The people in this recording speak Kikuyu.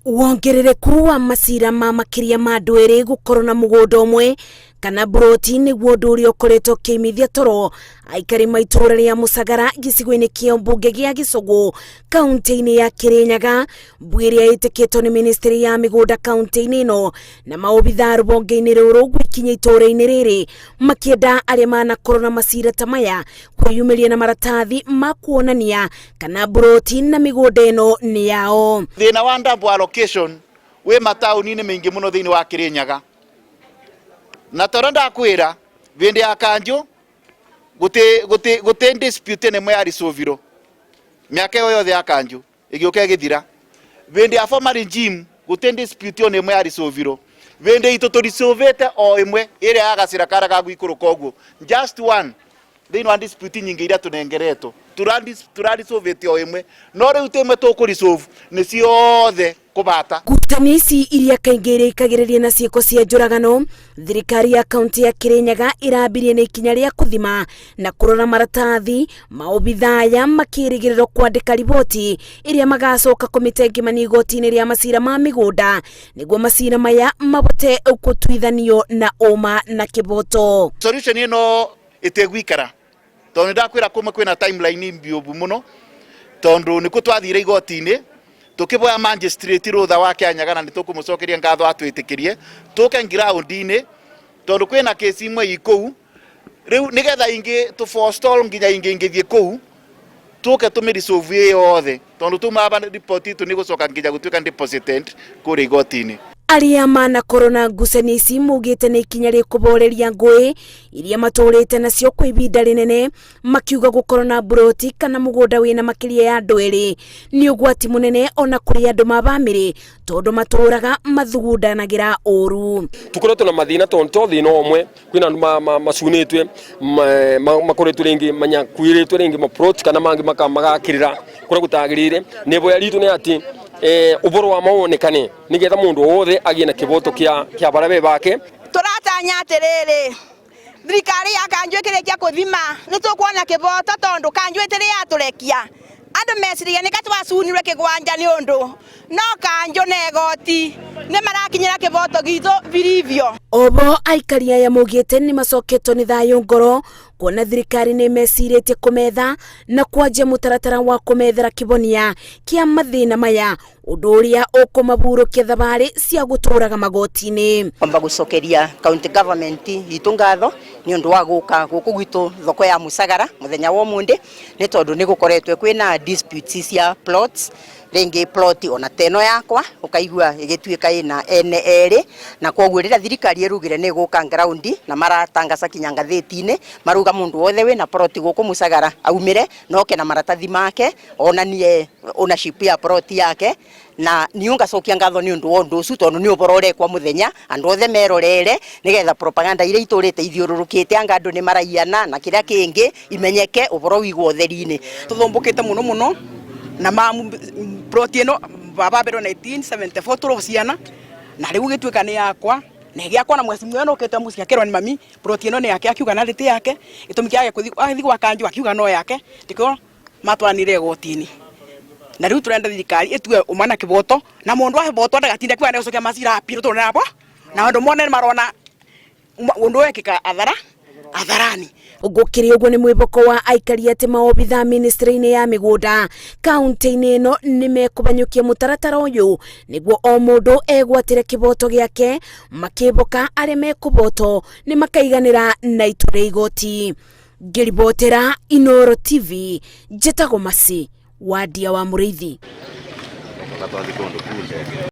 Wongerereku wa macira ma makĩria ma andũ erĩ gũkorwo na mũgũnda ũmwe kana mburoti nĩguo ũndũ ũrĩa ũkoretwo ũkĩimithia toro aikari ma itũũra rĩa Mũcagara gĩcigo-inĩ kĩa mbunge gĩa Gĩcũgũ kaunti-inĩ ya Kĩrĩnyaga. Mbui ĩrĩa ĩtĩkĩtwo nĩ ministry ya mĩgũnda kaunti-inĩ ĩno na maobithaa rũhonge-inĩ rũrũ gwĩkinya itũũra-inĩ rĩrĩ makĩenda arĩa manakorwo na macira ta maya kwĩyumĩria na maratathi ma kuonania kana mburoti na mĩgũnda ĩno nĩ yao. Thina wa double allocation wi matauni-inĩ maingĩ mũno thĩinĩ wa Kĩrĩnyaga, na tondũ ndakwĩra vĩndĩ ya kanjũ guti dispute nĩ ĩmwe ya resolvirwo mĩaka ĩyo yothe ya kanjũ ĩgĩũka ĩgĩthira. Vĩndĩ ya former regime guti dispute ona ĩmwe ya resolvirwo. Vĩndĩ itũ tũresolvĩte o ĩmwe ĩrĩa ya gacĩra karĩa ga gwikũrũka ũguo, just one thĩinĩ wa dispute nyingĩ iria tũnengeretwo, tũraresolvĩte o ĩmwe, no rĩu ti ĩmwe tũkũresolve, nĩ ciothe kũbata. Ngucanio ici iria kaingĩ irĩkagĩrĩria na ciĩko cia njũragano, thirikari ya kaunti ya Kĩrĩnyaga ĩrambirie na ikinya rĩa kũthima na kũrora maratathi maobithaya makĩrĩgĩrĩrwo kwandĩka riboti ĩrĩa magacoka kũmĩtengemania igoti-inĩ rĩa macira ma mĩgũnda nĩguo macira maya mabote gũtuithanio na ũma na kĩboto. Solution ĩno ĩtegũikara tondũ nĩndakwĩra kũmwe kwĩna timeline mbiũbu mũno, tondũ nĩkuo twathire igoti-inĩ tukiboya magistrate rutha wa Kĩanyaga na nĩtũkũmũcokeria ngatho atwĩtĩkĩrie tũke ground-inĩ tondũ kwĩna kesi imwe i kũu rĩu nĩgetha ingĩ tũ forestall nginya ingĩ ingĩthiĩ kũu tũke tũmĩresolve ĩ yothe, tondũ tuma report itũ nĩ gũcoka nginya gũtuĩka deposited kũrĩa igoti-inĩ. Arĩa manakorwo na ngucanio ici maugĩte nĩ ikinya rĩkũboreria ngũĩ iria matũrĩte nacio kwa ihinda rĩnene, makiuga gũkorwo na mburoti kana mũgũnda wĩna makĩria ya andũ erĩ nĩ ũgwati mũnene ona kũrĩ andũ ma bamĩrĩ tondũ matũraga mathugundanagĩra ũru. Tukoretwo na mathina tondu to thina umwe, kwina andu macunitwe, makoretwo ringi manyakuiritwe ringi maplot kana mangi magakirira kuria gutagirire. Niboya ritu ni ati uboro wa mawonekane nigetha mundu wothe agie na kiboto kia baria be bake. Turatanya atiriri, thirikari ya kanju ikirikia kuthima ni tukuona kiboto, tondu kanju itiri yaturekia andu meciririe nika twacunirwe kigwanja ni undu no kanju na igoti ni marakinyira kiboto gitu vilivyo. Obo aikari aya maugĩte nĩ macoketwo nĩ thayũ ngoro kuona thirikari nĩ mecirĩtie kũmetha na kwanjia mũtaratara wa kũmethera kĩbonia kĩa mathĩna maya, ũndũ ũrĩa ũkũmaburũkia thabarĩ cia gũtũraga magoti-inĩ. Kwamba gucokeria county government itu ngatho ni undu wa guka guku gwitu thoko ya Musagara muthenya wa umundi, ni tondu ni gukoretwe kwina disputes cia plots, ringi plot ona teno yakwa ukaigua igituika ina ene eri, na koguo rira thirikari irugire ni guka ground na maratangasa kinya ngatheti-ini maruga mundu wothe wina plot guku Musagara aumire noke na maratathi make onanie ownership ya plot yake. Na niyo ngacokia ngatho ni undu wa undu ucio, tondu ni uboro urekwa muthenya andu othe merorere nigetha propaganda iria iturite ithiururukite anga andu ni maraiana na kiria kingi imenyeke uboro wigwo utheri-ini. Tuthumbukite muno muno na mamu plot ino baba mbere 1974 turociana na riu gituika ni yakwa na giakwa na mweci mwe nokete muci akirwo ni mami plot ino ni yake, akiuga na riti yake gitumi kiage kuthi athi gwa kanju akiuga no yake ndikio matwaranire igoti-ini. Na riu turenda thirikari itue uma na kiboto na mundu wa kiboto ndagatinda kiuga ni gucokia macira apiro tondu nabo na andu mone marona undu wekika athara atharani. Gũkĩrĩ ũguo nĩ mwĩboko wa aikari atĩ maobithaa ministry-inĩ ya mĩgũnda kaunti-inĩ ĩno nĩ mekũbanyũkia mũtaratara ũyũ nĩguo o mũndũ egwatĩre kĩboto gĩake, makĩboka arĩa mekũbotwo nĩ makaiganĩra na itua rĩa igoti. Ngĩribotera Inooro TV, njĩtagwo Masi Wadia wa Mũrĩithi.